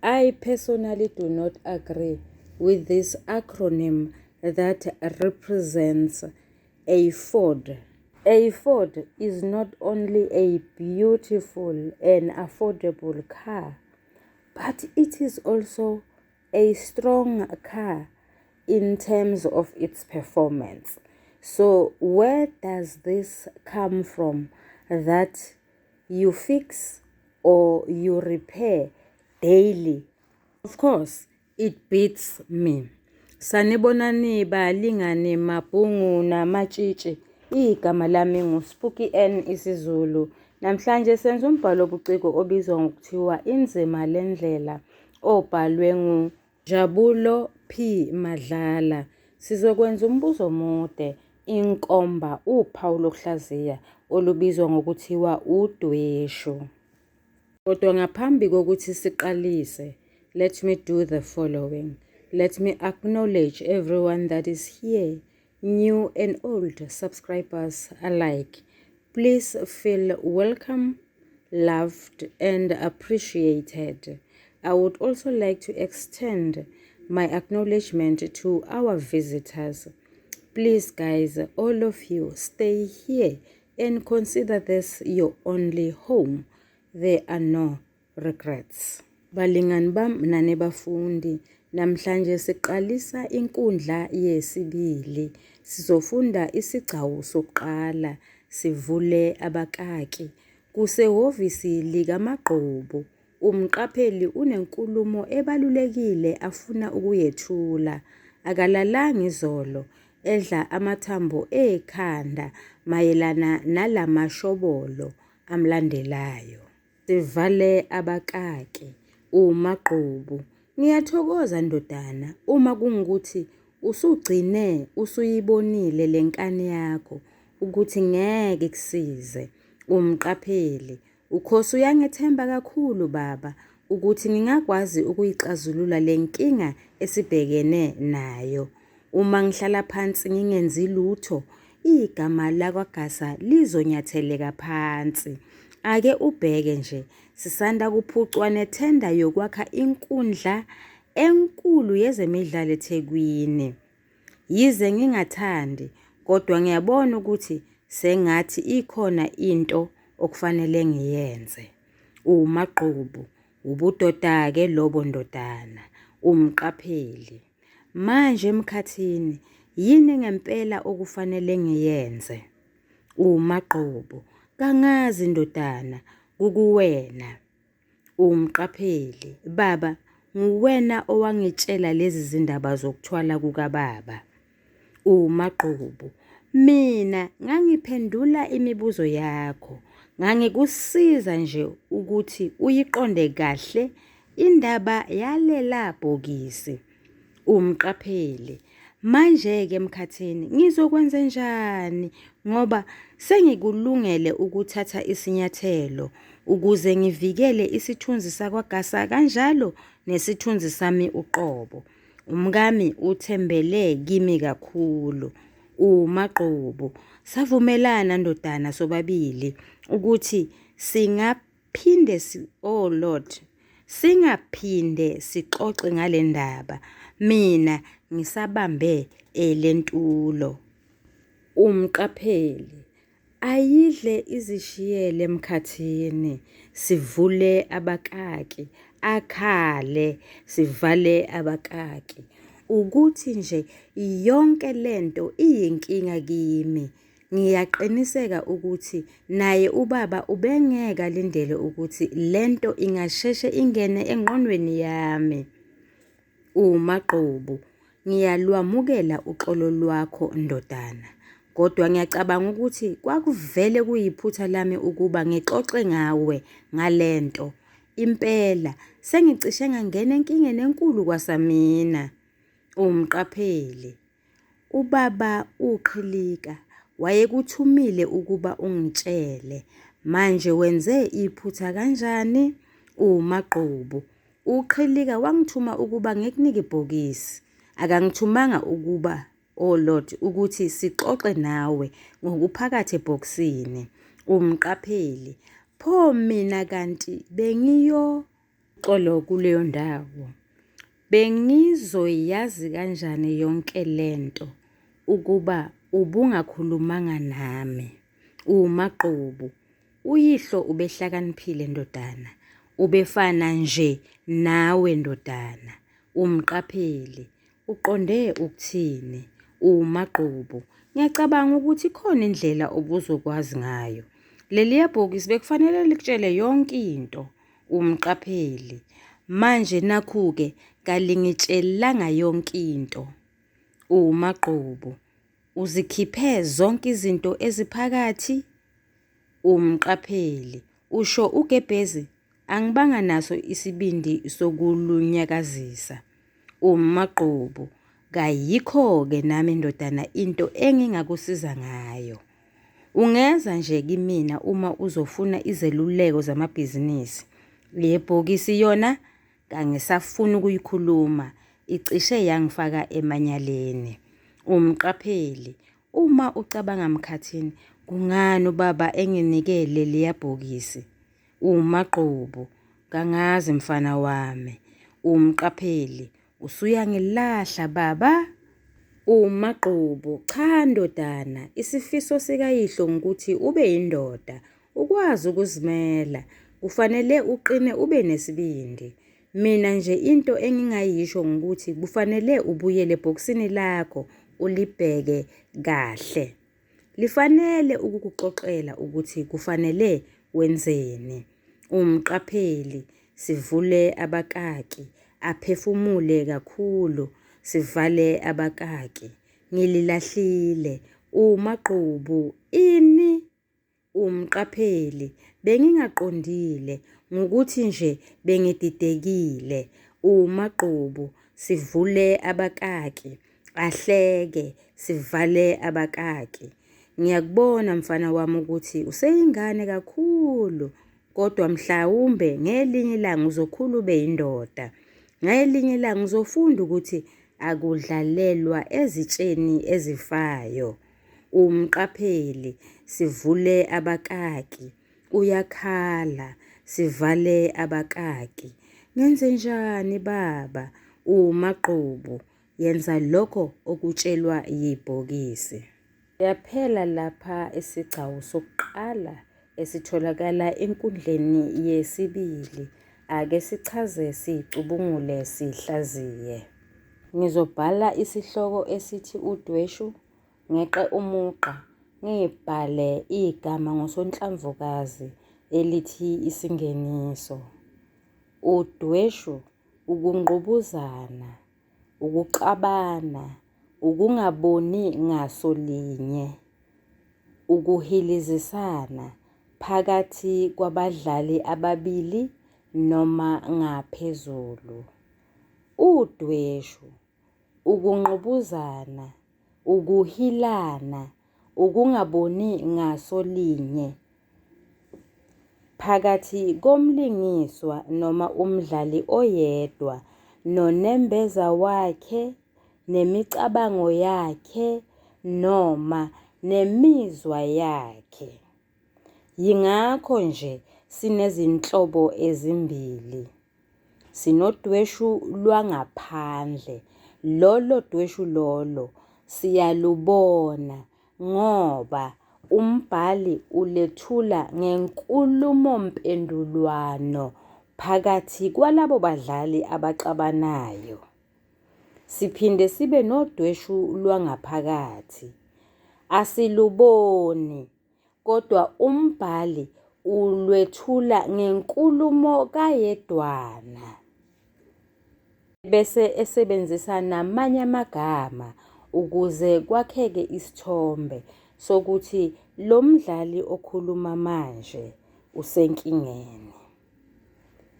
I personally do not agree with this acronym that represents a Ford. A Ford is not only a beautiful and affordable car, but it is also a strong car in terms of its performance. So where does this come from that you fix or you repair daily? Of course, it beats me. Sanibonani balingani mabhungu namatshitshi. Igama lami nguSpooky N isiZulu. Namhlanje senza umbhalo obuciko obizwa ngokuthiwa Inzima Lendlela obhalwe nguNjabulo P Madlala. Sizokwenza umbuzo omude, inkomba, uphawu lokuhlaziya olubizwa ngokuthiwa udweshu. Kodwa ngaphambi kokuthi siqalise, let me do the following. Let me acknowledge everyone that is here, new and old subscribers alike. Please feel welcome, loved, and appreciated. I would also like to extend my acknowledgement to our visitors. Please, guys, all of you, stay here and consider this your only home. There are no regrets. Balingani bam nani bafundi, namhlanje siqalisa inkundla yesibili. Sizofunda isigcawu sokuqala, sivule abakaki. Kusehhovisi likaMagqubu. Umqapheli unenkulumo ebalulekile afuna ukuyethula. Akalalanga izolo, edla amathambo ekhanda mayelana nalamashobolo amlandelayo. Sivale abakaki. UMagqubu, ngiyathokoza ndodana uma kungukuthi usugcine usuyibonile le nkani yakho ukuthi ngeke ikusize. Umqapheli, uKhosi uyangethemba kakhulu baba ukuthi ngingakwazi ukuyixazulula le nkinga esibhekene nayo. Uma ngihlala phansi ngingenzi lutho, igama lakwaGasa lizonyatheleka phansi. Ake ubheke nje, sisanda kuphucwa nethenda yokwakha inkundla enkulu yezemidlalo eThekwini. Yize ngingathandi, kodwa ngiyabona ukuthi sengathi ikhona into okufanele ngiyenze. UMagqubu, ubudoda-ke lobo ndodana. Umqapheli, manje emkhathini yini ngempela okufanele ngiyenze? UMagqubu, kangazi ndodana, kukuwena. Umqapheli, baba, nguwena owangitshela lezi zindaba zokuthwala kukababa. UMagqubu, mina ngangiphendula imibuzo yakho, ngangikusiza nje ukuthi uyiqonde kahle indaba yalela bhokisi. Umqapheli, manje-ke emkhathini ngizokwenzenjani ngoba sengikulungele ukuthatha isinyathelo ukuze ngivikele isithunzi sakwaGasa kanjalo nesithunzi sami uqobo. Umkami uthembele kimi kakhulu. UMagqubu, savumelana ndodana sobabili ukuthi singaphinde si oh Lord, singaphinde sixoxe ngale ndaba. Mina ngisabambe elentulo. Umqapheli, ayidle izishiyele emkhathini, sivule abakaki, akhale, sivale abakaki. Ukuthi nje yonke lento iyinkinga kimi. Ngiyaqiniseka ukuthi naye ubaba ubengeke alindele ukuthi lento ingasheshe ingene engqondweni yami. UMagqubu, ngiyalwamukela uxolo lwakho ndodana. Kodwa ngiyacabanga ukuthi kwakuvele kuyiphutha lami ukuba ngixoxe ngawe ngalento. Impela sengicishe ngangena enkingeni enkulu kwasamina. Umqapheli, ubaba uQhilika wayekuthumile ukuba ungitshele. Manje wenze iphutha kanjani? UMagqubu, uQhilika wangithuma ukuba ngikunike ibhokisi. Akangithumanga ukuba, oh Lord, ukuthi sixoxe nawe ngokuphakathi ebhokisini. Umqapheli, pho mina kanti bengiyo. Uxolo kuleyo ndawo. Bengizoyazi kanjani yonke lento ukuba ubungakhulumanga nami? Umagqubu, uyihlo ubehlakaniphile ndodana, ubefana nje nawe ndodana. Umqapheli, uqonde ukuthini? Umagqubu, ngiyacabanga ukuthi ikhona indlela obuzokwazi ngayo. Leliya bhokisi bekufanele likutshele yonke into. Umqapheli, manje nakhu-ke kalingitshelanga yonke into. Umagqubu, uzikhiphe zonke izinto eziphakathi? Umqapheli, usho ugebhezi? Angibanga naso isibindi sokulunyakazisa. Umagqubu, kayikho-ke nami ndodana into engingakusiza ngayo. Ungeza nje kimina uma uzofuna izeluleko zamabhizinisi. Le bhokisi yona kangisafuni ukuyikhuluma, icishe yangifaka emanyaleni. Umqapheli, uma ucabanga Mkhathini, kungani ubaba enginike leliya bhokisi? Umagqubu, kangazi mfana wami. Umqapheli, Usuyangilahla baba? UMagqubu, Cha ndodana, isifiso sikayihlo ngukuthi ube yindoda, ukwazi ukuzimela. Kufanele uqine ube nesibindi. Mina nje into engingayisho ngukuthi kufanele ubuyele ebhokisini lakho ulibheke kahle. Lifanele ukukuxoxela ukuthi kufanele wenzeni. Umqapheli, sivule abakaki, aphefumule kakhulu, sivale abakaki. Ngililahlile. Umagqubu, ini? Umqapheli, Bengingaqondile, ngukuthi nje bengididekile. Umagqubu, Sivule abakaki, ahleke, sivale abakaki. Ngiyakubona mfana wami ukuthi useyingane kakhulu kodwa mhlawumbe ngelinye ilanga uzokhula ube yindoda. Ngelinye ilanga uzofunda ukuthi akudlalelwa ezitsheni ezifayo. Umqapheli, sivule abakaki. Uyakhala, sivale abakaki. Ngenzenjani baba? Umagqubu, yenza lokho okutshelwa yibhokisi. Siyaphela lapha isigcawu sokuqala esitholakala enkundleni yesibili. Ake sichaze sicubungule sihlaziye. Ngizobhala isihloko esithi udweshu ngeqe umugqa ngibhale igama ngosonhlamvukazi elithi isingeniso. Udweshu ukungqubuzana, ukuxabana, ukungaboni ngaso linye, ukuhilizisana phakathi kwabadlali ababili noma ngaphezulu. Udweshu, ukungqubuzana, ukuhilana, ukungaboni ngaso linye phakathi komlingiswa noma umdlali oyedwa nonembeza wakhe, nemicabango yakhe noma nemizwa yakhe. Yingakho nje sinezinhlobo ezimbili. Sinodweshu lwangaphandle, lolo dweshu lolo siyalubona ngoba umbhali ulethula ngenkulumompendulwano phakathi kwalabo badlali abaxabanayo. Siphinde sibe nodweshu lwangaphakathi, asiluboni kodwa umbhali ulwethula ngenkulumo kayedwana bese esebenzisa namanye amagama ukuze kwakheke isithombe sokuthi lo mdlali okhuluma manje usenkingeni.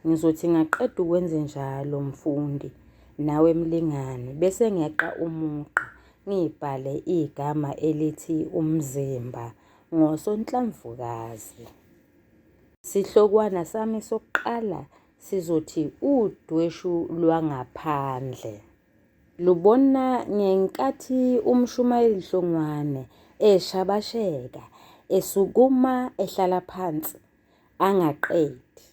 Ngizothi ngaqeda ukwenzenjalo mfundi nawe mlingani bese ngeqa umugqa ngibhale igama elithi umzimba ngosonhlamvukazi. Sihlokwana sami sokuqala sizothi udweshu lwangaphandle. Lubona ngenkathi uMshumayeli Hlongwane eshabasheka esukuma ehlala phansi angaqedi.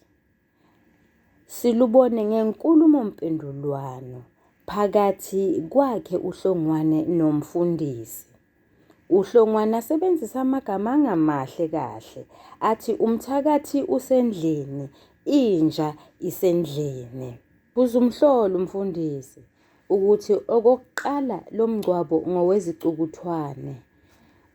Silubone ngenkulumompendulwano phakathi kwakhe uHlongwane nomfundisi. UHlongwane asebenzise amagama angamahle kahle athi umthakathi usendlini, inja isendlini. Uzumhlola umfundisi ukuthi okokuqala lo mngcwabo ngowezicukuthwane.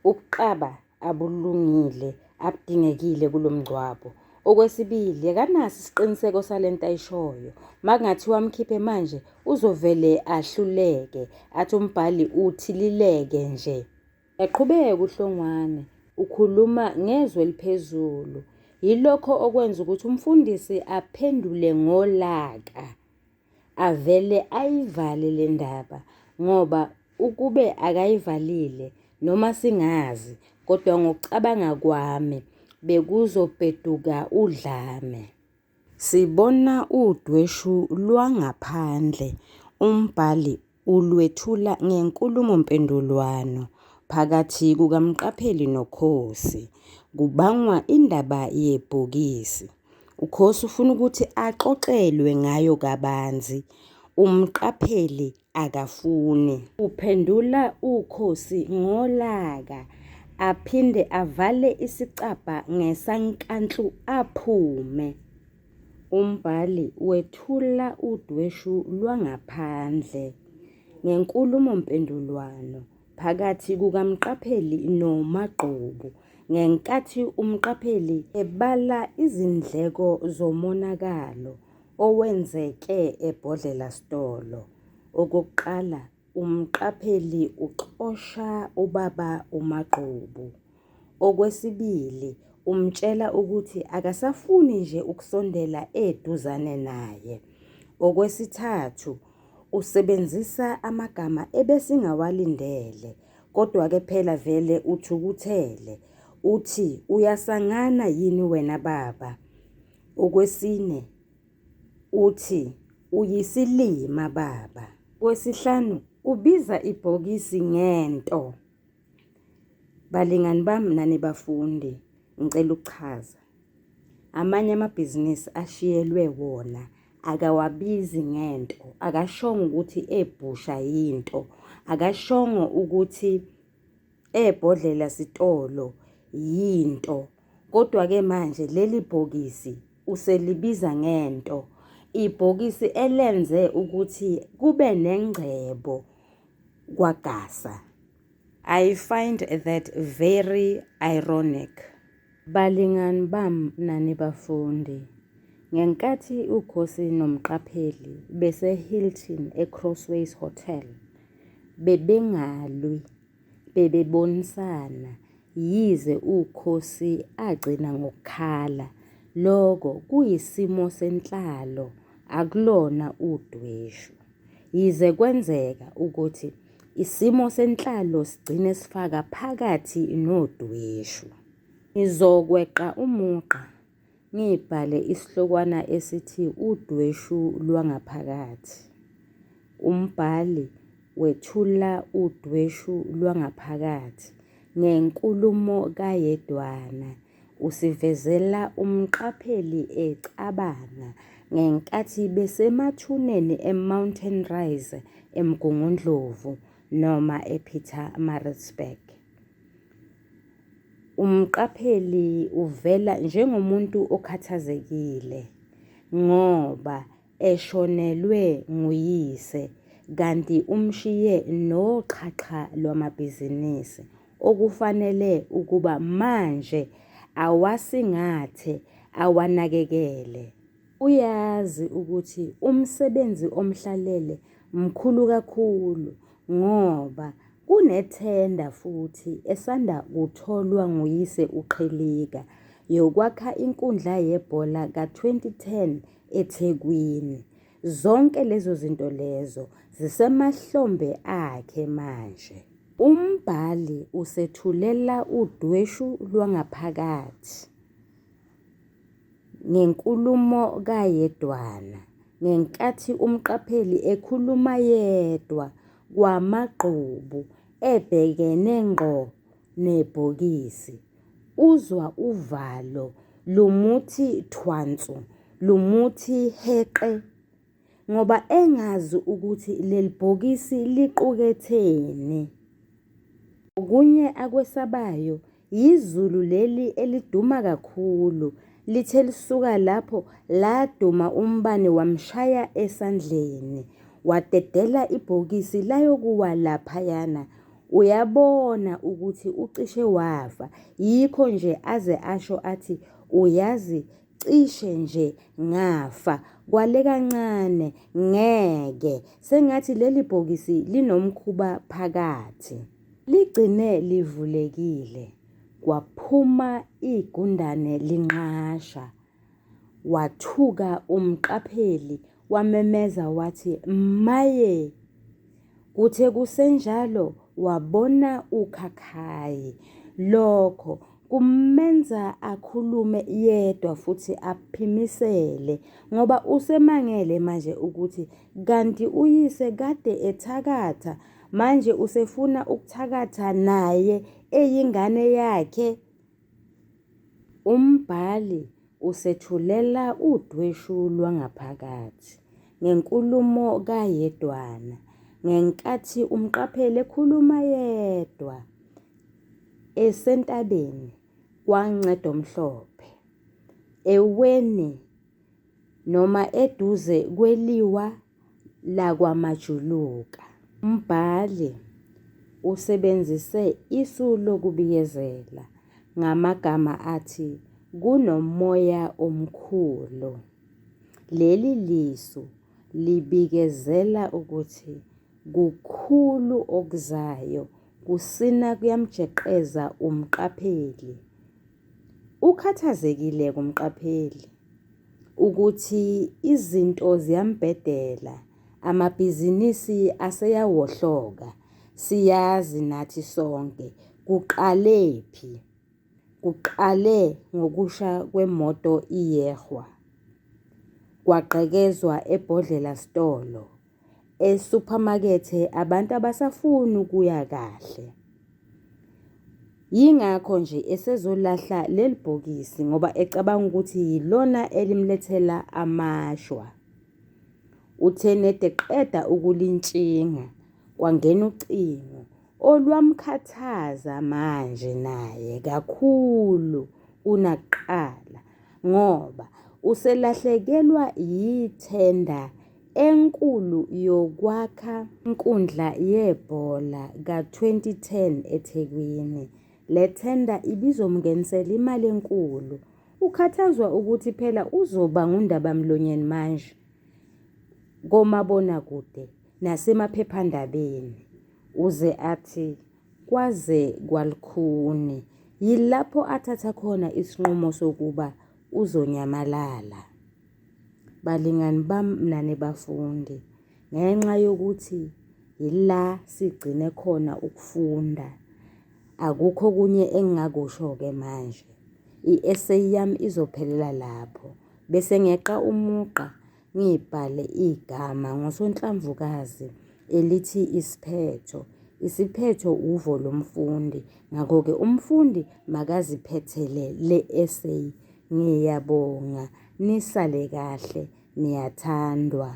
Ubuqaba abulungile abudingekile kulo mngcwabo. Okwesibili, akanaso isiqiniseko sale nto ayishoyo. Uma kungathiwa amkhiphe manje uzovele ahluleke athi umbhali uthilileke nje. Yaqhubeka uHlongwane ukhuluma ngezwi eliphezulu. Yilokho okwenza ukuthi umfundisi aphendule ngolaka. Avele ayivale le ndaba ngoba ukube akayivalile noma singazi kodwa ngokucabanga kwami bekuzobheduka udlame. Sibona udweshu lwangaphandle umbhali ulwethula ngenkulumompendulwano phakathi kukaMqapheli noKhosi kubangwa indaba yebhokisi. UKhosi ufuna ukuthi axoxelwe ngayo kabanzi, uMqapheli akafuni. Uphendula uKhosi ngolaka aphinde avale isicabha ngesankanhlu aphume. Umbhali wethula udweshu lwangaphandle ngenkulumompendulwano phakathi kukaMqapheli noMagqubu ngenkathi uMqapheli ebala izindleko zomonakalo owenzeke eBhodlela Sitolo. Okokuqala uMqapheli uxosha ubaba uMagqubu. Okwesibili umtshela ukuthi akasafuni nje ukusondela eduzane naye. Okwesithathu usebenzisa amagama ebesingawalindele kodwa-ke phela vele uthukuthele. Uthi uyasangana yini wena baba? Okwesine uthi uyisilima baba. Okwesihlanu ubiza ibhokisi ngento. Balingani bami nani bafundi, ngicela ukuchaza. Amanye amabhizinisi ashiyelwe wona akawabizi ngento, akashongo ukuthi ebhusha yinto, akashongo ukuthi ebhodlela sitolo yinto. Kodwa-ke manje leli bhokisi uselibiza ngento, ibhokisi elenze ukuthi kube nengcebo kwaGasa. I find that very ironic. Balingani bam nani bafundi, ngenkathi uKhosi noMqapheli bese-Hilton eCrossways Hotel, bebengalwi, bebebonisana, yize uKhosi agcina ngokukhala. Loko kuyisimo senhlalo, akulona udweshu. Yize kwenzeka ukuthi Isimo senhlalo sigcine sifaka phakathi nodweshu. Ngizokweqa umugqa ngibhale isihlokwana esithi udweshu lwangaphakathi. Umbhali wethula udweshu lwangaphakathi ngenkulumo kayedwana. Usivezela umqapheli ecabanga ngenkathi besemathuneni eMountain Rise eMgungundlovu noma ePietermaritzburg. Umqapheli uvela njengomuntu okhathazekile ngoba eshonelwe nguyise kanti umshiye noxhaxha lwamabhizinisi okufanele ukuba manje awasingathe awanakekele. Uyazi ukuthi umsebenzi omhlalele mkhulu kakhulu ngoba kunethenda futhi esanda kutholwa nguyise uQhilika yokwakha inkundla yebhola ka-2010 eThekwini. Zonke lezo zinto lezo zisemahlombe akhe manje. Umbhali usethulela udweshu lwangaphakathi ngenkulumo kayedwana ngenkathi umqapheli ekhuluma yedwa kwamagqubu ebhekene ngqo nebhokisi. Uzwa uvalo lumuthi thwansu Lumuthi heqe ngoba engazi ukuthi leli bhokisi liquketheni. Okunye akwesabayo yizulu leli eliduma kakhulu. Lithe lisuka lapho laduma umbane wamshaya esandleni. Wadedela ibhokisi layokuwa laphayana. Uyabona ukuthi ucishe wafa yikho nje aze asho athi uyazi cishe nje ngafa kwale kancane ngeke sengathi leli bhokisi linomkhuba phakathi. Ligcine livulekile kwaphuma igundane linqasha. Wathuka umqapheli wamemeza wathi maye! Kuthe kusenjalo wabona ukhakhayi. Lokho kumenza akhulume yedwa futhi aphimisele ngoba usemangele manje ukuthi kanti uyise kade ethakatha manje usefuna ukuthakatha naye eyingane yakhe. Umbhali usethulela udweshu lwangaphakathi ngenkulumo kaYedwana ngenkathi umqapheli ekhuluma yedwa esentabeni kwaNcedomhlophe, eweni noma eduze kweliwa lakwaMajuluka. Umbhali usebenzise isu lokubikezela ngamagama athi kunomoya omkhulu. Leli lisu libikezela ukuthi kukhulu okuzayo kusina kuyamjeqeza umqapheli. Ukhathazekile-ke umqapheli ukuthi izinto ziyambhedela, amabhizinisi aseyawohloka. Siyazi nathi sonke kuqalephi? Kuqale ngokusha kwemoto iYehwa, kwagqekezwa eBhodlela Sitolo. Esuphamakethe abantu abasafuni ukuya kahle. Yingakho nje esezolahla leli bhokisi ngoba ecabanga ukuthi yilona elimlethela amashwa. Uthe nede qeda ukulintshinga kwangena ucingo olwamkhathaza manje naye kakhulu kunakuqala ngoba uselahlekelwa yithenda enkulu yokwakha inkundla yebhola ka-2010 eThekwini. Le thenda ibizomngenisela imali enkulu. Ukhathazwa ukuthi phela uzoba ngundabamlonyeni manje komabonakude nasemaphephandabeni. Uze athi kwaze kwalukhuni. Yilapho athatha khona isinqumo sokuba uzonyamalala. Balingani bami nani bafundi, ngenxa yokuthi yila sigcine khona ukufunda, akukho okunye engingakusho-ke manje. I-essay yami izophelela lapho bese ngeqa umugqa ngibhale igama ngosonhlamvukazi elithi isiphetho. Isiphetho uvo lomfundi, ngakho-ke umfundi makaziphethele le essay. Ngiyabonga, nisale kahle, niyathandwa.